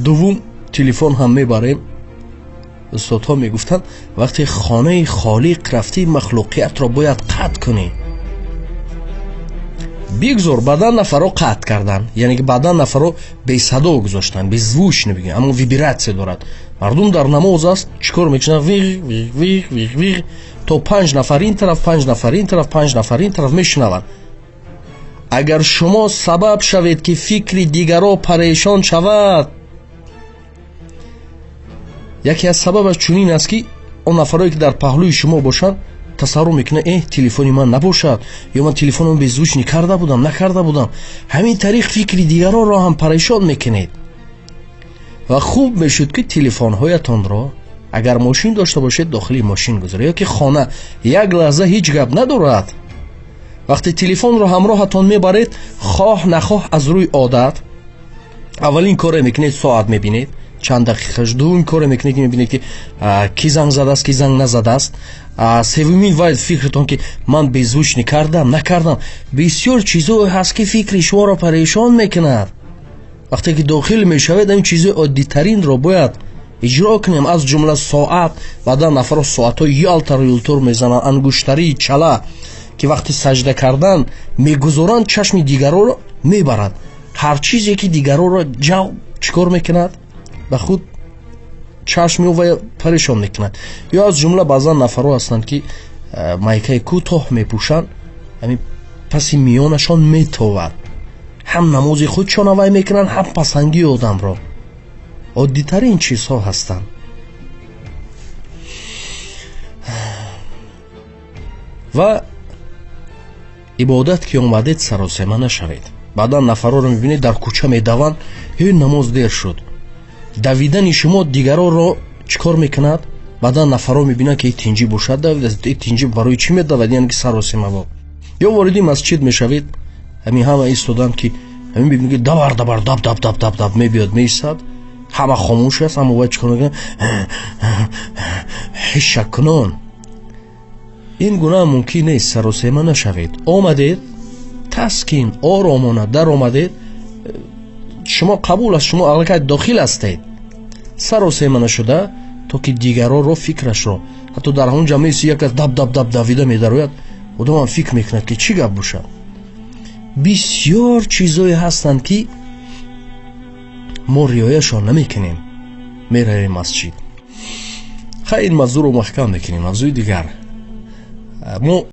Дуввум, телефон ҳам мебарем. Устодҳо мегуфтанд вақте хонаи холиқ рафтӣ, махлуқиятро бояд қатъ кунӣ. Бигзор баъдан нафарро қатъ кардан, яъне ки баъдан нафарро бесадо гузоштан, беззвучно бигӯем, аммо вибратсия дорад. Мардум дар намоз аст, чӣ кор мекунанд? Виғ, виғ, виғ, виғ, виғ, то 5 нафар ин тараф, 5 нафар ин тараф, 5 нафар ин тараф мешунаванд. Агар шумо сабаб шавед, ки фикри дигаро парешон шавад, яке аз сабабаш чунин аст, ки он нафарое, ки дар паҳлӯи шумо бошанд, тасаввур мекунанд, телефони ман набошад, ё ман телефонам беззвучни карда будам, накарда будам. Ҳамин тариқ фикри дигароро ҳам парешон мекунед. Ва хуб мешуд, ки телефонҳоятонро агар мошин дошта бошед, дохили мошин гузоред, ё ки хона. Як лаҳза ҳеҷ гап надорад. Вақте телефонро ҳамроҳатон мебаред, хоҳ нахоҳ аз рӯи одат аввалин коре мекунед, соат мебинед, чанд дақиқаш, дуввум коре мекунед, ки мебинед, ки ки занг задааст, ки занг назадааст. Севумин вай фикртон, ки ман беззвучни кардам, накардам. Бисёр чизое ҳаст, ки фикри шуморо парешон мекунад. Вақте ки дохил мешавед, ин чизои оддитаринро бояд иҷро кунем, аз ҷумла соат. Баъдан нафарро соатҳои ялтар юлтур мезананд, ангуштарии чала, ки вақти саҷда кардан мегузоранд, чашми дигароро мебарад. Ҳар чизе, ки дигароро ҷалб чӣ кор мекунад, ба худ чашм ва парешон мекунад. Ё аз ҷумла баъзан нафарҳо ҳастанд, ки майкаи кӯтоҳ мепӯшанд, ҳамин паси миёнашон метовад. Ҳам намози худшон авай мекунанд, ҳам пасангии одамро. Оддитарин чизҳо ҳастанд. Ва ибодат ки омадед, саросема нашавед. Баъдан нафарҳоро мебинед, дар кӯча медаванд, ҳей, намоз дер шуд. Давидани шумо дигароро чӣ кор мекунад? Баъдан нафарҳо мебинанд, ки тинҷӣ бошад, давидааст, тинҷӣ барои чӣ медавад? Яъне ки саросема бо. Ё вориди масҷид мешавед, ҳамин ҳама истоданд, ки ҳамин мебинед, ки давар, давар, даб, даб, даб, даб, даб мебиёд, меистад, ҳама хомӯш аст, аммо вай чӣ кор мекунад? Ҳишакунон. Ин гуна мумкин нест, саросема нашавед. Омадед, таскин, оромона даромадед, шумо қабул аст, шумо аллакай дохил ҳастед. Саросема нашуда, то ки дигароро фикрашро, ҳатто дар ҳамон ҷамъ меистӣ, як кас даб, даб, даб давида медарояд, одамам фикр мекунад, ки чӣ гап бошад. Бисёр чизое ҳастанд, ки мо риояшон намекунем. Меравем масҷид. Хай, ин мавзӯъро маҳкам мекунем, мавзӯи дигар. Мо